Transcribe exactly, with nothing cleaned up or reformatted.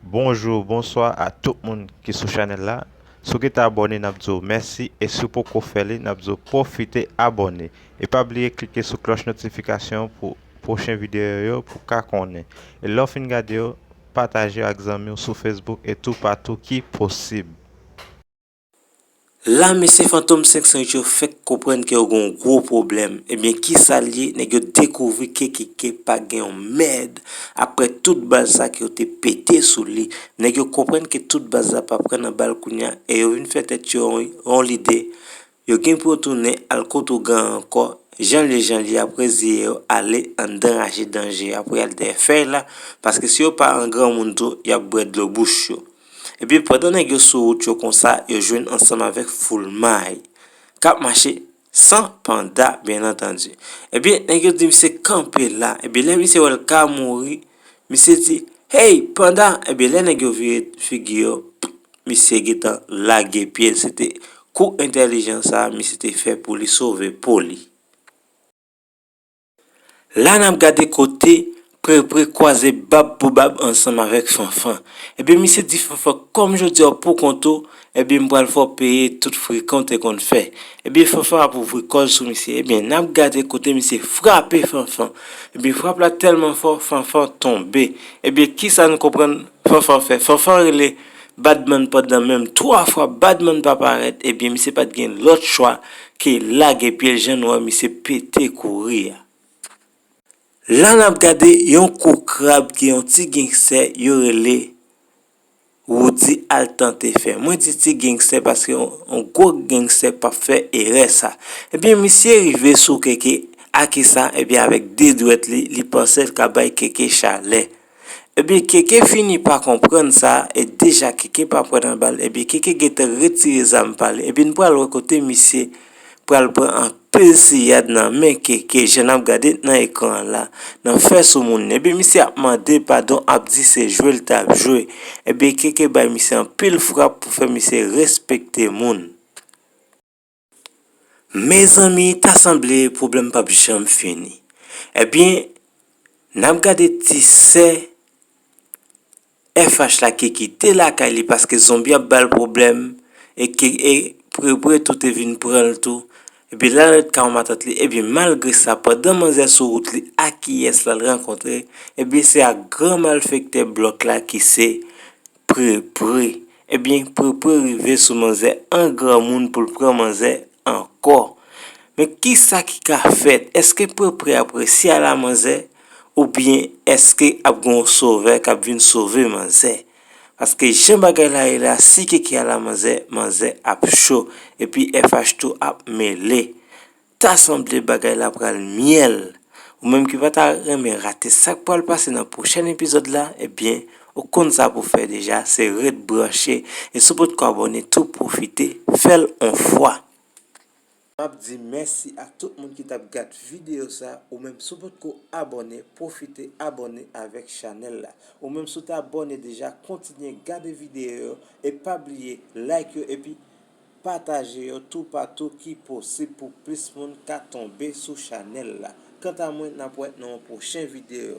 Bonjou, bonswa a tout moun ki sou chanèl la. Si w gentan abòne, n ap di w mèsi, e si w poko fè li, n ap di w pwofite abòne. E pa bliye klike sou klòch notifikasyon pou pwochen videyo yo pou w ka konnen. E lè w fin gade yo, pataje yo ak zanmi w sou Facebook e toupatou ki posib. La, mesye Fantom senk san uit yo fèk konprann ke yo gen yon gwo pwoblèm. Ebyen, kisa l ye? Nèg yo dekouvri K K K pa gen yon mèd apre tout bal sa ke yo te pete sou li. Nèg yo konprann ke tout baz la pa pran nan bal kounye a, e yo vin fè tèt yo yon, yon lide. Yo gen pou yo tounen al kot ougan an ankò. Jan l ye, jan l ye, apre ziye yo ale anndan raje danje, apre y al dèyè fèy la, paske si yo pa an granmoun tou, y ap bwè dlo bouch yo. Ebyen, pandan nèg yo sou wout yo konsa, yo jwenn ansanm avèk Foulmay k ap mache san Panda, byen antandi. Ebyen, nèg yo di misye kanpe la. Ebyen, lè misye wè l ka mouri, misye di, "Hey, Panda!" Ebyen, lè nèg yo vire figi yo, misye gentan lage pye l. Se te kou entèlijan sa a misye te fè pou li sove po li. La n ap gade kote Prepre kwaze bab pou bab ansanm avèk Fanfan. Ebyen, misye di Fanfan, "Kòm jodi a w pou kont ou, ebyen, m pral fè w peye tout frekan w te konn fè." Ebyen, Fanfan ap ouvri kò l sou misye. Ebyen, n ap gade kote misye frape Fanfan. Ebyen, frap la tèlman fò, Fanfan tonbe. Ebyen, kisa n konprann Fanfan fè? Fanfan rele Badman pandan menm twa fwa Badman pa parèt. Ebyen, misye pa t gen lòt chwa ke lage pye l, jan nou wè misye pete kouri a. La n ap gade yon kou krab ke yon ti gangstè yo rele Roody al tante fè. Mwen di ti gangstè paske yon, yon gwo gangstè p ap fè erè sa. Ebyen, misye rive sou Keke. A kisa? Ebyen, avèk de dwèt li, li panse l ka bay Keke chalè. Ebyen, Keke fini pa konprann sa, e deja Keke pa pran nan bal. Ebyen, Keke gentan retire zam pa li. Ebyen, n pral wè kote misye pral pran anpil siyad nan men Keke, jan n ap gade nan ekran an la, nan fè sou moun. Ebyen, misye ap mande padon, ap di se jwe l t ap jwe. Ebyen, Keke bay misye anpil frap pou fè misye respekte moun. Mezanmi, ta sanble pwoblèm p ap janm fini. Ebyen, n ap gade ti sè F H la ki kite lakay li paske zonbi ap ba l pwoblèm e ke, e Prepre tou te vin pran l tou. Epi l al ret kay yon matant li. Ebyen, malgre sa, pandan manzè sou wout li, a kiyès l al rankontre? Ebyen, se ak gran malfektè blòk la ki se Prepre. Ebyen, Prepre rive sou manzè an granmoun pou l pran manzè ankò. Men kisa ki ka fèt? Èske Prepre ap resi al a manzè? Oubyen èske ap gen yon sovè k ap vin sove manzè? Paske jan bagay la ye la, si Keke al a manzè, manzè ap cho. Epi F H tou ap mele. Ta sanble bagay la pral myèl. Ou menm ki pa ta renmen rate sa k pral pase nan pwochèn epizòd la, ebyen, ou konn sa pou fè deja, se ret branche. E si w potko abòne tou, pwofite, fè l on fwa. M ap di mèsi a tout moun ki t ap gad videyo sa. Ou menm si w potko abòne, pwofite abòne avèk chanèl la. Ou menm si w te abòne deja, kontinye gade videyo yo e pa bliye like yo epi pataje yo toupatou ki posib pou plis moun ka tonbe sou chanèl la. Kanta mwen, n ap wè nan yon pwochen videyo.